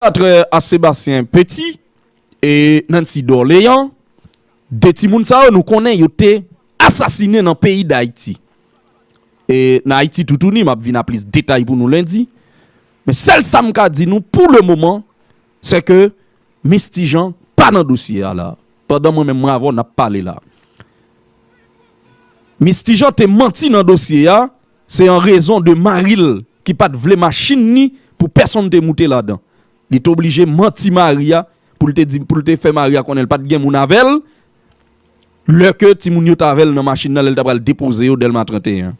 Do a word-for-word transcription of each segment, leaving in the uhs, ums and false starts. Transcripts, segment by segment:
Antre a Sébastien Petit e Nancy Dorléans, de timoun sa yo nou konnen yo te asasinen nan peyi Dayiti. E nan Ayiti toutouni, m ap vin a plis detay pou nou lendi. Men sèl sa m ka di nou pou le moman, se ke Misty Jean pa nan dosye a la. Pandan mwen menm mwen avè w n ap pale la. Misty Jean te manti nan dosye a, se an rezon de mari l ki pa t vle machin ni pou pèsonn te moute ladan. Li te oblije manti mari a pou l te di, pou l te fè mari a konnen l pa t gen moun avè l, lè ke timoun yo t avè l nan machin nan, lè l ta pral depoze yo Dèlma trannteyen.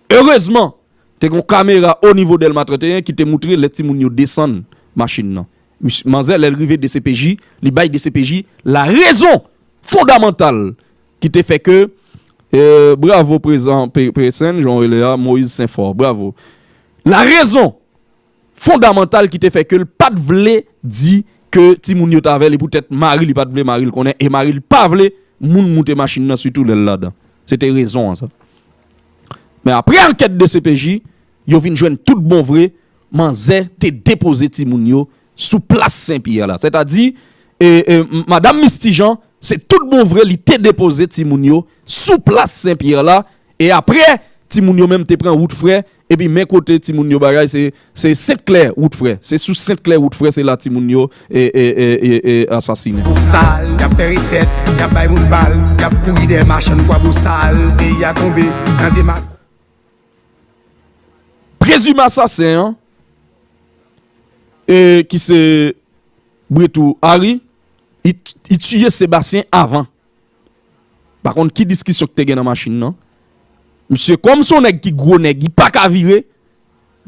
Erezman, te gen yon kamera o nivo Dèlma trannteyen ki te moutre lè timoun yo desann machin nan. Mis-, manzè, lè l rive D C P J, li bay D C P J larezon fondamantal ki te fè ke, e, bravo prezan P-, P S N, jan w rele a, Moïse Saint-Fort, bravo. Larezon fondamantal ki te fè ke l pa t vle di ke timoun yo t avè l, e poutèt mari li pa t vle mari l konnen, e mari l pa vle moun moute machin nan, sitou lè l ladan. Se te rezon an sa. Men apre ankèt D C P J, yo vin jwenn tout bon vre, manzè te depoze timoun yo sou plas Senpyè la. Sètadi, e, e, m-, madanm Misty Jean, se tout bon vre, li te depoze timoun yo sou plas Senpyè la, e apre, timoun yo menm te pran wout Frè, epi men kote timoun yo bagay, se, se Sent Klè wout Frè. Se sou Sent Klè wout Frè, se la timoun yo, e, e, e, e, e, asasinen. Bosal, y ap fè resèt, y ap bay moun bal, y ap kouri dèyè machann kwa bosal, peyi a tonbe nan dema- Prezime asasen an, e, ki se Bretou Harry, li t-, li tiye Sébastien avan. Pa konn ki diskisyon ki te gen nan machin nan. Misye, kòm se yon nèg ki gwo nèg, li pa ka vire.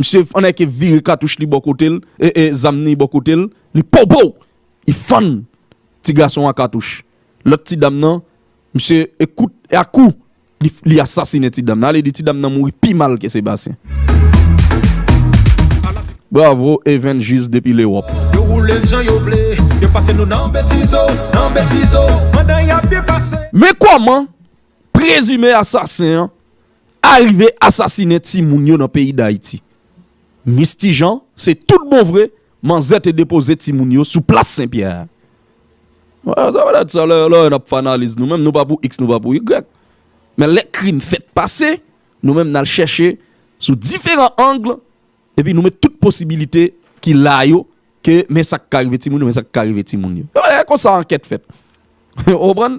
Misye annik vire katouch li bò kote l, e, e, zam ni bò kote l. Li pow pow! Li fann ti gason an katouch. Lòt ti dam nan, misye, e kout, e a kou, li, li asasinen ti dam nan. Ale di ti dam nan mouri pi mal ke Sébastien. Bravo, Evangelist depi Lewòp. Yo woule n jan yo vle, yo pase nou nan betizo, nan betizo, pandan y ap byen pase. Men kòman prezime asasen an arive asasinen timoun yo nan peyi Dayiti? Misty Jean, se tout bon vre, manzè te depoze timoun yo sou plas Senpyè a. Wè, sa pa dat sa, lè, lè n ap fè analiz nou menm, nou pa pou X, nou pa pou Y. Men lè krim fèt pase, nou menm n al chèche sou diferan ang, epi nou met tout posibilite ki la yo, ke men sa k ka rive timoun yo, men sa k ka rive timoun yo. E konsa ankèt fèt. Ou konprann?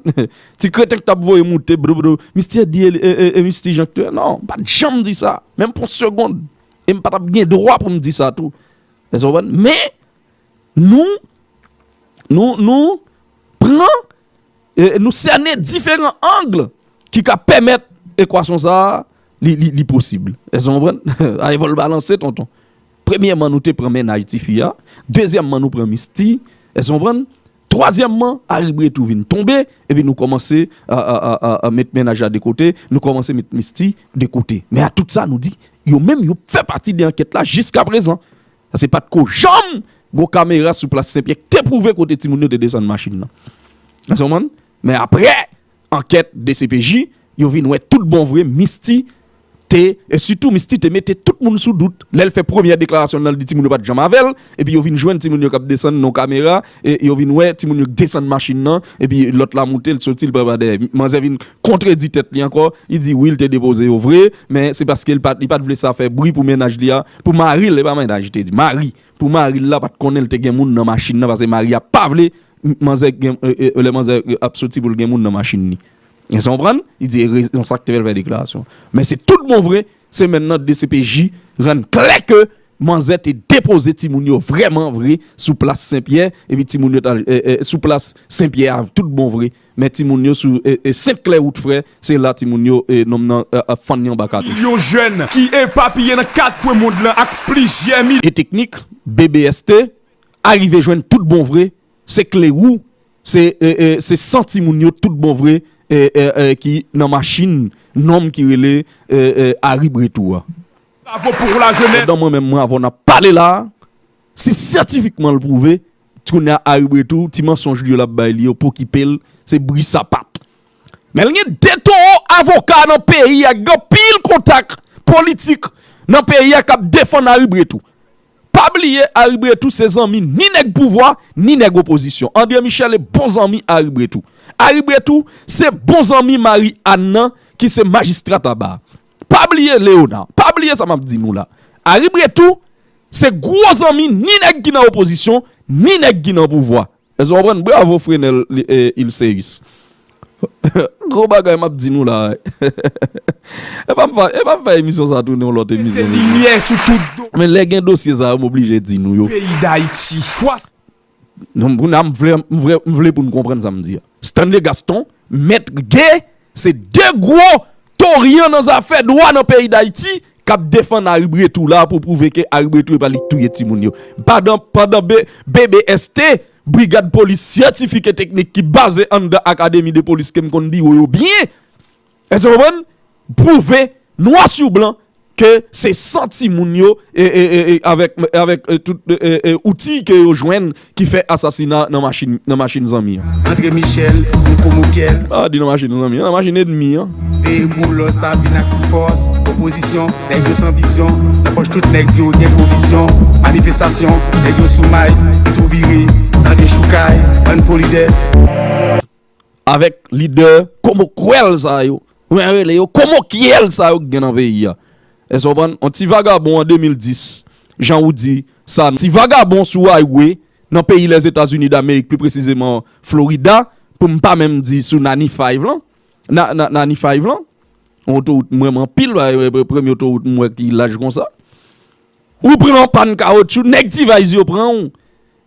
Ti kreten k t ap voye moute, bro, bro, Misty di, e, e, e, Misty Jean k touye. Non, m pa t janm di sa. Menm pou yon segonn. E m pa t ap gen dwa pou m di sa tou. Èske w konprann? Men, nou, nou, nou pran, e, nou sène diferan ang ki ka pèmèt ekwasyon sa a, li, li, li posib. Èske w konprann? Ayewòl balanse, tonton. Premyèman, nou te pran mennaj tifi a. Dezyèmman, nou pran Misty. Èske w konprann? Twazyèmman, Harry Bretou vin tonbe, epi nou kòmanse, a, a, a, a, a met mennaj la de kote, nou kòmanse met Misty de kote. Men a tout sa, nou di, yo menm, yo fè pati de ankèt la jiskaprezan. Paske pa t ko janm gon kamera sou plas Senpyè ki te pwouve kote timoun yo te desann machin nan. Èske w konprann? Men apre ankèt D C P J, yo vin wè tout bon vre, Misty te, e sitou Misty te mete tout moun sou dout. Lè l fè premyè deklarasyon l nan, l di timoun yo pa t janm avè l, epi yo vin jwenn timoun yo k ap desann nan yon kamera, e yo vin wè timoun yo desann machin nan, epi lòt la moute, l soti, l pran pa dèyè. Manzè vin kontredi tèt li ankò, li di wi, l te depoze yo vre, men se paske l pa t, li pa t vle sa fè bri pou mennaj li a, pou mari l, e pa mennaj, li te di, mari, pou mari l la pa t konnen l te gen moun nan machin nan, paske mari a pa vle m-, manzè gen, e, e, lè manzè ap soti pou l gen moun nan machin li. Èske w konprann? Li di e rezon sa k te fè l fè deklarasyon. Men se tout bon vre, semèn nan D C P J rann klè ke manzè te depoze timoun yo vrèman vre sou plas Senpyè, epi timoun yo t al, e, e, sou plas Senpyè a tout bon vre. Men timoun yo sou, e, e, Sent Klè wout Frè, se la timoun yo, e, nonm nan, e, ap fann li anba katouch. Milyon jèn ki epapiye nan kat kwen mond lan ak plizyè mil. E teknik, B B S T, arive jwenn tout bon vre, se kle wou, se, e, e, se san timoun yo tout bon vre, e, e, e, ki nan machin nonm ki rele, e, e, Harry Bretou a. Bravo pou la jeunesse. Pandan mwen menm mwen avè w n ap pale la, si syantifikman l pwouve, kounye a Harry Bretou, ti mansonj li yo l ap bay li yo, pokipe l, se bri sapat. Men l gen de towo avoka nan peyi a, gen anpil kontak politik nan peyi a k ap defann Harry Bretou. Pa bliye Harry Bretous se zanmi ni nèg pouvwa, ni nèg opozisyon. André Michel e bon zanmi Harry Bretous. Harry Bretous se bon zanmi Marie Anne nan ki se majistra Taba. Pa bliye Léonard. Pa bliye sa m ap di nou la. Harry Bretous se gwo zanmi ni nèg ki nan opozisyon, ni nèg ki nan pouvwa. Èske w konprann? Bravo Frenel Ilceus. Gwo bagay m ap di nou la. E pa m fè, e pa m fè emisyon sa tounen yon lòt emisyon. Mete limyè sou tout do. Men lè gen dosye sa yo, m oblije di nou yo. Peyi Dayiti. Fwa. Non, pou n, m vle, m vle, m vle pou n konprann sa m di a. Stanley Gaston, Mèt Gay, se de gwo toryan nan zafè dwa nan peyi Dayiti k ap defann Harry Bretous la pou pwouve ke Harry Bretous e pa li k touye timoun yo. Pandan, pandan B-, B B S T, Brigad Polis Syantifik e Teknik ki baze anndan Akademi de Polis ke m konn biwo yo byen, èske w konprann? Pwouve nwa sou blan ke se san timoun yo e, e, e, e avèk, avèk, e, tout, e, e, outi ke yo jwenn ki fè asasina nan machin, nan machin zanmi an. André Michel, Nkomokyèl. Pa di nan machin zanmi an, nan machin ènmi an. Veye Boulos, Tabin ak tout fòs. Opozisyon, nèg yo san vizyon. Nan pòch tout nèg yo gen pwovizyon. Manifestasyon, nèg yo sou may. Yo tou vire, nan dechoukay, bann fo lidè. Avèk lidè komokwèl sa yo. Mwen rele yo komokyèl sa yo k gen nan peyi a. Èske w konprann? On ti vagabon an de mil dis, jan ou di sa, ti vagabon sou highway nan peyi Lèzetazini Damerik, pli presizeman Florida, pou m pa menm di sou ninety-five lan, na, na, ninety-five lan, on otowout m renmen anpil, pa, e, e, premye otowout m wè ki laj konsa. Ou pran yon pàn kawotchou, nèg T-Vice yo pran w.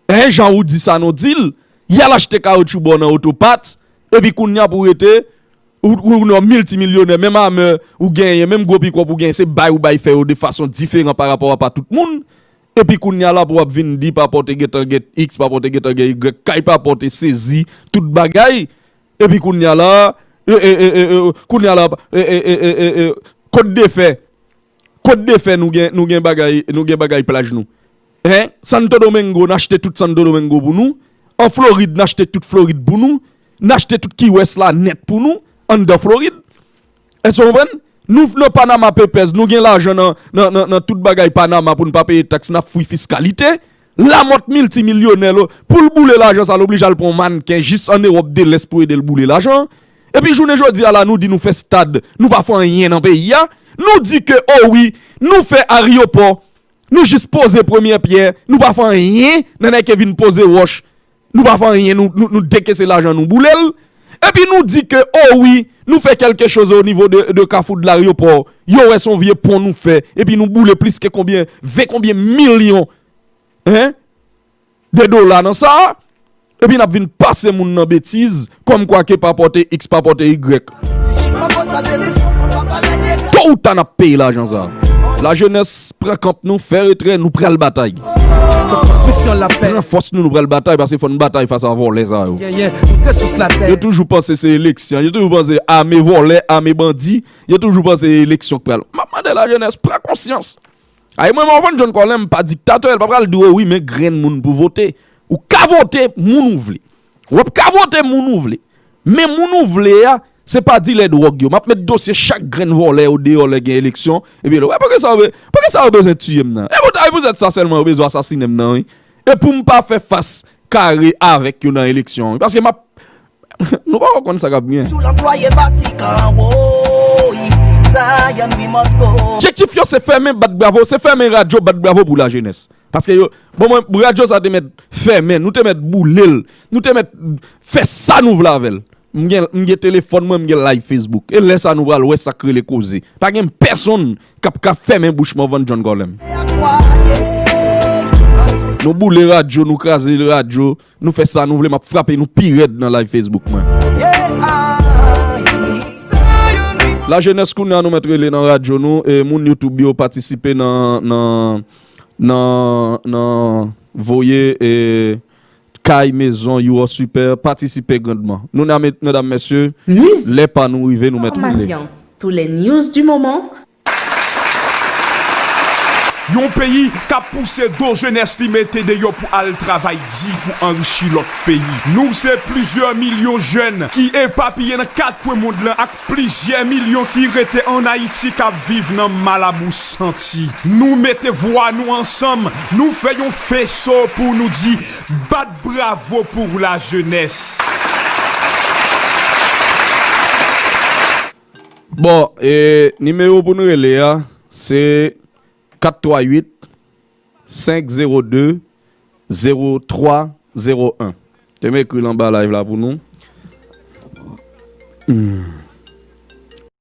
Hein, jan ou di sa non di l, y al achte kawotchou ba w nan otopat, epi kounye a pou rete, ou, ou, ou nan miltimilyonè, menm amè ou genyen, menm gwo pikòp ou genyen, se bay ou bay fè yo de fason diferan pa rapò a pa tout moun. Epi kounye a la pou w ap vin di pa pòte gentan gen X, pa pòte gentan gen Y, kay pa pòte sezi, tout bagay. Epi kounye a la, e, e, e, e, e, kounye a la, e, e, e, e, e, e, kot de fè? Kot de fè nou gen, nou gen bagay, nou gen bagay plaj nou? Hein? Santo Domingo, n achte tout Santo Domingo pou nou. An Florid, n achte tout Florid pou nou. N achte tout Key West la nèt pou nou, anndan Florid. Èske w konprann? Nou nan Panama Papers, nou gen lajan nan, nan, nan, nan tout bagay Panama pou n pa peye taks, n ap fwi fiskalite. Lamòt miltimilyonè, lo, pou l boule lajan sa, l oblije al pran yon mannken jis ann Ewòp de Lès pou ede l boule lajan. Epi jounen jodi a la, nou di nou fè stad, nou pa fè anyen nan peyi a. Nou di ke, o wi, nou fè aryopò, nou jis poze premyè pyè, nou pa fè anyen, nan nèg ke vin poze wòch, nou pa fè anyen, nou, nou, nou dekese lajan, nou boule l. Epi nou di ke, o wi, nou fè kèlke choz o nivo de, de kafou de laryopò, yo wè se yon vye pon nou fè, epi nou boule plis ke konbyen, ven konbyen milyon, hein, de dola nan sa, epi n ap vin pase moun nan betiz, kòmkwa ke pa pòte X, pa pòte Y. Tôt ou ta n ap peye lajan sa. Lajenès, pran kanp nou, fè retrè, nou pral batay. Pran fòs nou, nou pral batay, paske fò n batay fas a vòlè sa yo. Yo toujou panse se eleksyon, yo toujou panse ame vòlè, ame bandi, yo toujou panse eleksyon k pral. M ap mande lajenès, pran konsyans. Ay, mwen, Morvan John Colem, m pa diktatè, l pa pral di w, wi, men grenn moun pou vote. Ou ka vote moun ou vle. W ap ka vote moun ou vle. Men moun ou vle a, se pa dilè dwòg yo. M ap met dosye chak grenn vòlè yo deyò lè gen eleksyon. Epi yo, wè, poukisa yo be-, poukisa yo bezwen tiye m nan? E poutèt, e poutèt sa sèlman yo bezwen asasinen m nan, wi. E pou m pa fè fas kare avèk yo nan eleksyon, wi. Paske m ap Nou poko konn sa k ap gen. Sou l anplwaye Vatican, woy, Zion we must go. Objektif yo se fèmen bat bravo, se fèmen radyo bat bravo pou lajenès. Paske yo, bon, mwen, radyo sa te mèt fèmen, nou te mèt boule l, nou te mèt fè sa nou vle avè l. M gen, m gen telefòn mwen, m gen live Facebook. E lè sa nou pral wè sa k rele koze. Pa gen pèsonn k ap ka fèmen bouch Morvan John Colem. Nou boule radyo, nou kraze radyo, nou fè sa nou vle, m ap frape nou pi rèd nan live Facebook mwen. Lajenès kounye a nou mèt rele nan radyo nou, e moun YouTube yo patisipe nan, nan, nan, nan voye, e, kay, mezon, you are super, patisipe grandman. Nou nan, medam, mesye, lè pa nou rive, nou mèt rele. Information. Tous les news du moment. Yon peyi k ap pouse do jenès li mete deyò pou al travay di pou anrichi lòt peyi. Nou se plizyè milyon jèn ki epapiye nan kat kwen mond lan ak plizyè milyon ki rete ann Ayiti k ap viv nan malabou santi. Nou mete vwa nou ansanm, nou fè yon feso pou nou di bat bravo pou lajenès. Bon, e nimewo pou n rele a, se kat twa uit, senk zewo de, zewo twa zewo en. Te m ekri l anba live la pou nou. Hmm.